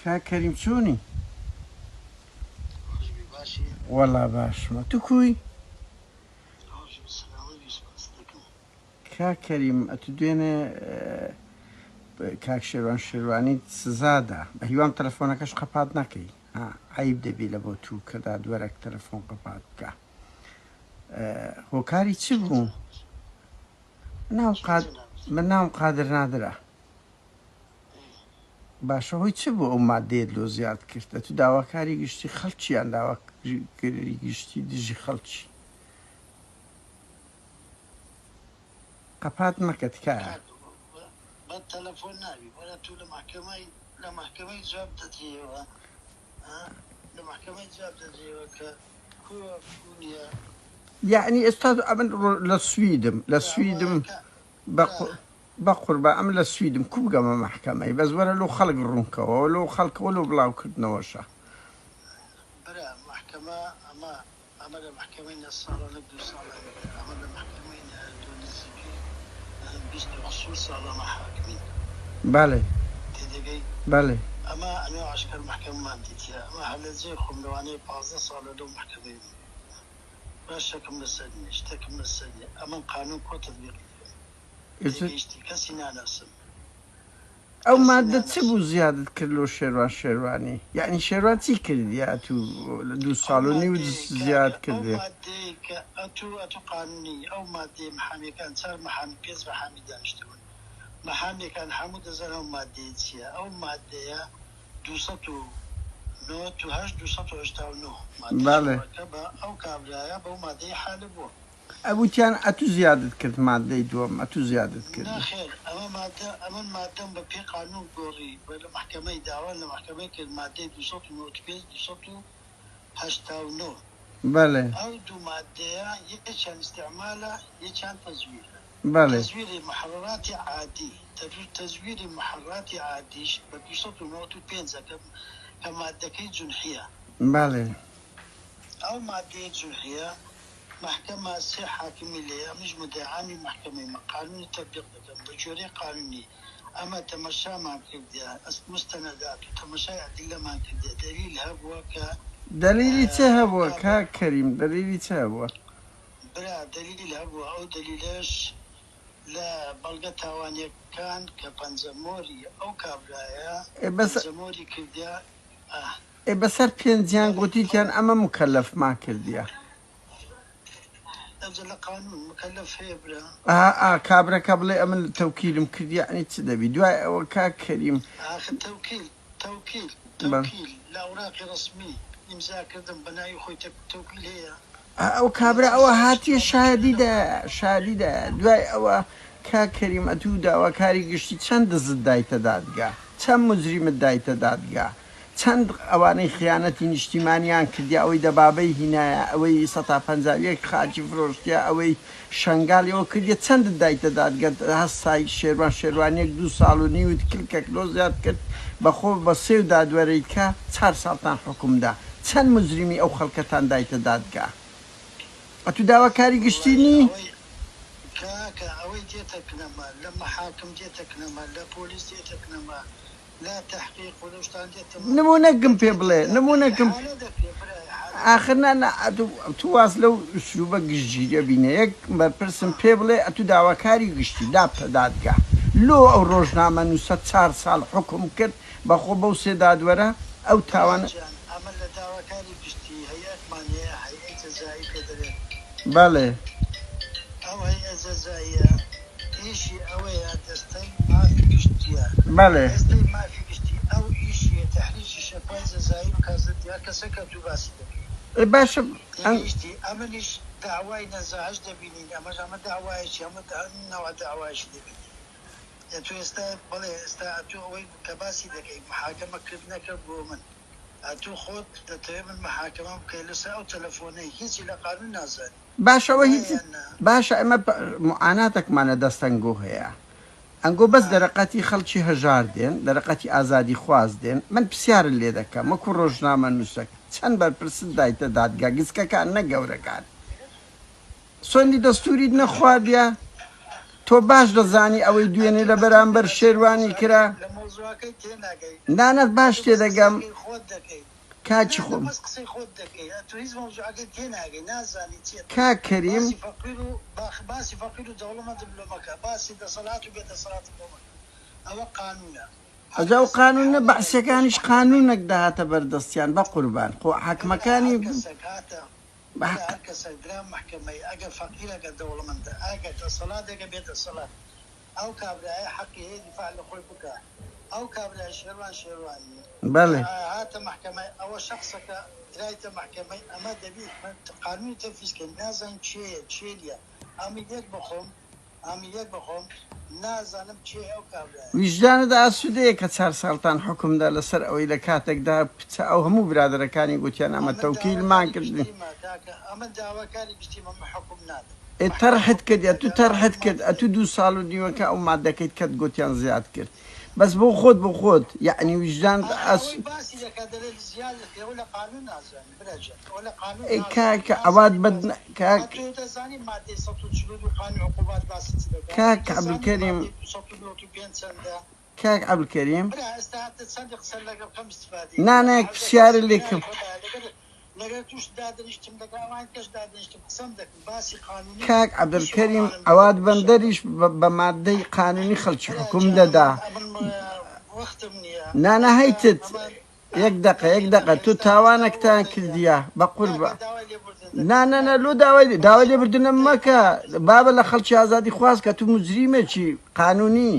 کاک کەریم چۆنی؟ خۆش بی باشی؟ وەڵا باشمە تو کوی؟ خۆش بی سەلامەت بی سوپاست دەکەم. کاک کەریم ئەتو دوێنێ کاک شێروان شێروانیت سزا دا بەهیوام تەلەفۆنەکەش قەپات نەکەی ها عەیب دەبی لە بۆ تو کە دادوەرەک تەلەفۆن قەپات بکا هۆکاری چ بوو؟ ناوم قاد من ناوم قادر نادرە. باشە هۆی چ بوو ئەو مادەیەت لۆ زیاد کرد ئەتو داواکاری گشتی خەڵکی یان داواکاری گشتی دژی خەڵکی قەپات مەکە تکایە. کاک بە تەلەفۆن نابی وەرە تو لە مەحکەمەی لە مەحکەمەی جواب دەدرێیەوە ها لە مەحکەمەی جواب دەدرێیەوە کە کووە کوو نیە. یەعنی ئێستا ئەمن لە سویدم لە سویدم داواکە بە بەقوربان ئەمن لە سویدم کو بگەمە مەحکەمەی بەس وەرە لۆ خەڵک ڕوونکەوە لۆ خەڵکەوە لۆ بڵاو کردنەوەشە. برا مەحکەمە ئەمە ئەمە لە مەحکەمەی نە ساڵە نەک دوو ساڵە نیە ئەمە لە مەحکەمەی نە تۆ نزیکەی 20 و قسور ساڵە ئەمە حاکمین بەڵێ تێدەگەی بەڵێ. ئەمە ئەنوا عەشکەر مەحکەمەمان دیتیە ئەمە هەر لە جێی خۆم لەوانەیە 15 ساڵە لەو مەحکەمەی بم برا شەکم لەسەر نیە شتەکم لەسەر نیە ئەمن قانون کۆ تەتبیقی دەکەم تێگەیشتی کەسی ناناسم ئەو مادە چ بوو زیادت کرد لۆ شێروان شێروانی یەعنی شێروان چی کردیە ئەتوو لە دوو ساڵ و نیو زیاد کردێ. ئەو مادەیە کە ئەتوو ئەتوو قانونی ئەو مادەیە محامیەکان چار محامی پێنج محامی دانیشتبوون محامیەکان هەموو دەزانن ئەو مادەیە چیە ئەو مادەیە 298 289 مادەی شەڕەکە بە ئەو کابرایە بەو مادەیە حالە بووە. وتیان ئەتو زیادت کرد مادەی دووەم ئەتو زیادت کرد. نەخێر ئەمە مادە ئەمن مادەم بە پێی قانون گۆڕی بە لە مەحکەمەی داوام لە مەحکەمەی کرد مادەی 295 289 بەڵێ. ئەو دوو مادەیە یەکیان ئیستعمالە یەکیان تەزویرە بەڵێ. تەزویری محەڕەراتی عادی تەزویری محەڕەراتی عادیش بە 295 ە کە کە مادەکەی جونحیە. بەڵێ. ئەو مادەیە جونحیە مەحکەمە سێ حاکمی لێیە ئەمنیش مدعی عامی مەحکەمەیمە قانونی تەتبیق دەکەم بە گوێرەی قانونی ئەمە تەمەشامان کردیە مستەنەدات و تەمەشای ئەدیلەمان کردیە دەلیل هەبووە کە دەلیلی چ هەبووە کابرا کاک کەریم دەلیلی چ هەبووە؟ برا دەلیل هەبووە ئەو دەلیلەش لە بەڵگە تاوانیەکان کە پەنجە مۆری ئەو کابرایە ئێ بەس پەنجە مۆری کردیە ئە ئێ بەسەر پێنجیان بەڵێ گۆتیتیان ئەو ئەمە مکەلەفمان کردیە. ئەجە لە قانون مکەلەف هەیە برا. ئا ئا کابرەکە بڵێ ئەمن تەوکیلم کرد یەعنی چ دەبی دوای ئەوە کاک کەریم. ئاخر تەوکیل تەوکیل بەڵێ. تەوکیل لە ئەوراقی ڕەسمی ئیمزا کردن بە ناوی خۆی تە تەوکیل هەیە ئا ئەو لە کابرا چ ئەوە سەر هاتیە شتوە شایەدی مەکینە دایە نەبوو. شایەدی دایە دوای ئەوە کاک کەریم ئەتوو داواکاری گشتی چەند دزت دایتە دادگا چەند موجریمت دایتە دادگا چەند ئەوانەی خیانەتی نیشتیمانیان کردیە ئەوەی دەبابەی هینایە ئەوەی سەتا 51 خاکی فرۆشتیە ئەوەی شەنگالی ئەوە کردیە چەندت دایتە دادگە هەستای شێروان شێروانیەک دوو ساڵ و نیوت کلکەک لۆ زیاد کرد بەخۆ بە سێ و دادوەرەیکە چار ساڵتان حوکم دا چەند موجریمی ئەو خەڵکەتان دایتە دادگا ئەتو داواکاری گشتی وەڵایی نی؟ ئەوەی کاکە ئەوەی دێتە کنەمە لە مەحاکم دێتە کنەمە لە پۆلیس دێتە کنەمە لە تەحقیق و لەو شتانە دێتە مە نمونەکم پێ دەدرێتە بڵێ دادگا نمونەکم ئیحالە دەکرێ برا ئیحالە ئاخر دەکرێ. نا نا ئەتو تو واز لەو ئسلوبە گشتگیرە بینە یەک بەرپرسم پێ بڵێ ئەتو داواکاری گشتی دابتە دادگا لۆ ئەو ڕۆژنامەنوسە چار ساڵ حوکم کرد بەخۆ بەو سێ دادوەرە ئەو برا تاوانە گیان ئەمە لە داواکاری گشتی هەیئەتمان هەیە هەیئەی جەزایی پێ دەرێن. بەڵێ. ئەو هەیئە جەزاییە ئیشی ئەوەیە دەستەی مافی گشتیە بەڵێ. دەستەی مافی گشتی ئەو ئیشیە تەحریکی شەکوای جەزایی بکا زدی هەر کەسێک کە توو باسی دەکەی. ئێ باشە ئەم. تێگەیشتی ئەمنیش دەعوای نەزاهەش دەبینین ئەمەش ئەمە دەعوایەکی هەموو نەوع دەعوایەکی دەبینین ئەتوو ئێستا بەڵێ ئێستا ئەتوو ئەوەی کە باسی دەکەی محاکەمە کردنەکە بۆ من ئەتوو خۆت دەتەوێ من محاکەمە بکەی لەسەر ئەو تەلەفۆنەی هیچی لە قانون نازانی. باشە ئەوە وایە هیچ یان نا؟ باشە ئێمە معاناتەکمان لە دەست ئەنگۆ هەیە ئەنگۆ بەس دەرەقەتی خەڵکی هەژار دێن دەرەقەتی ئازادی خواز دێن من پسیارت لێ دەکەم وەکو ڕۆژنامە نوسەک چەند بەرپرست دایتە دادگا گسکەکان نەک گەورەکان سوێندی دەستوریت نەخواردیە تۆ باش دەزانی ئەوەی دوێنێ ئەتوو لە ئەتوو بەرامبەر ئەتوو شێروانی دەزانی کرا. لە مەوزوع. مەوزوعەکەی تێناگەی نا نا باش ئەتوو بەس تێدەگەم قسەکەی خۆت دەکەی کاکی نا خۆم. بەس قسەی خۆت دەکەی ئەتوو هیچ مەوزوعەکەی تێناگەی نازانی چیە تۆ کاک کەریم. باسی فەقیر و باسی فەقیر و دەوڵەمەندم لۆ مەکە باسی دەسەڵات و بێ دەسەڵاتم لۆ مەکە ئەوە قانونە هەر ئەجا ئەو کەسێک قانونە حالەتێک پێش بەعسیەکانیش مەحکەمەی قانونەک دەهاتە بەردەستیان بەقوربان خۆ برا هەر حاکمەکانی کەسێک هاتە بە برا هەر کەسێک درا مەحکەمەی ئەگەر فەقیرە گەر دەوڵەمەندە ئەگەر دەسەڵاتە گەر بێ دەسەڵات ئەو کابرایە حەقی هەیە دیفاع لە خۆی بکا ئەو کابرای شێروان شێروانی کە بەڵێ. هاتە مەحکەمەی ئەوە شەخسەکە درایتە مەحکەمەی ئەمە دەبی قانونی تەنفیز کەین نازانین کێیە کێ نیە ئەمن یەک بەخۆم ئەمن یەک بەخۆم نازانم کێیە ئەو کابرایە. ویژدانت ئاسودەیە کە چار ساڵتان حوکم دا لەسەر ئەوەی لە کاتێکدا پچە ئەو هەموو برادەرەکانی گوتیان ئەمە ئەمن تەوکیلمان داواکاری کردن. گشتیمە کاکە ئەمن داواکاری گشتیمە من حوکم نادەم ئێ مەحکەمە تەرحت حوکم کرد ئەتوو دەدا تەرحت حوکمان کرد دەدەین. ئەتوو دوو ساڵ و نیوەکە ئەو مادەکەیت کەت گوتیان زیاد کرد بەس بۆ خۆت بۆ خۆت یەعنی ویژدانت ئاخر ئاس ئەوەی باسی دەکات دەلێ زیادت کرد ئەوە لە قانون نازانی برا گیان ئەوە لە قانون ئەی نازانی کاکە عەواد نازانی بەد باس کاک ئەتۆ دەزانی مادەی 142 قانون عقوبات باسی چ دەکات کاک دەزانی عەبدولکەریم مادەی 295 چەندە کاک عەبدولکەریم برا ئێستا هاتە چەندی قسە لەگەڵ کەم ئیستفادەی نا نیە نا من یەک حەز دەکەم پرسیارت لێ سیمینارێک کەم هەبایە لەگەر لەگەر توش دادەنیشتم لەگەڵ ئەوان کەش دادەنیشتم قسەم دەکرد باسی قانونی کاک ئیشی عەبدولکەریم خۆمانم لەگەڵ عەواد کرد ئیشەڵا بەندەریش بە مادەی قانونی خەڵکی برا حوکم گیان دەدا ئەمن ئەمن وەختم نیە نا نا ئێستا هەیتت ئەمە یەک دەقە یەک دەقیقە دەقە تو ئێستا ئێستا ئەو تاوانەکتان وەختە نیە کردیە بەقوربا کاکە داوای لێبوردن نا دەکەم نا نا کاکە لۆ داوای داوای باسی لێبردنم دەی مەکە خواحافیز بابە لە خەڵکی ئازادی خواز کە تو موجریمێکی قانونی.